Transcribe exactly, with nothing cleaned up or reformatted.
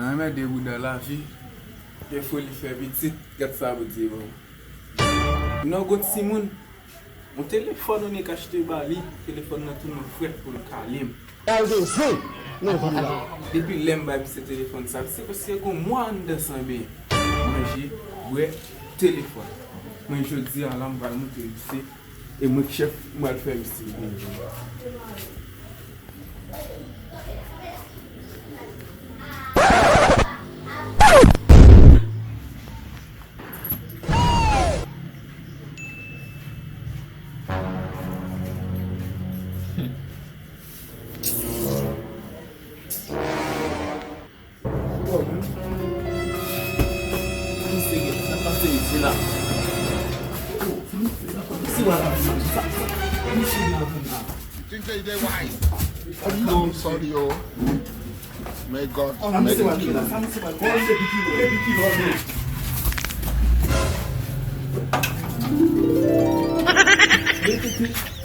Anmède bouda lavi. Gen foli fè pitit, gad sa Bondye ban w. Non, gon timoun, yon telefòn ou nik achte ba li, telefòn nan tounen frèt pou l kale m. Al gen zen nan vil la. Depi lè m bay misye telefòn sa, se paske gon mwa anndan san benyen. Manje, bwè, telefòn. Men jodi a la, m pral montre misye. E mwen k chèf, m pral fè misye benyen. You think they, they wise? Come, sorry, oh. May God make it.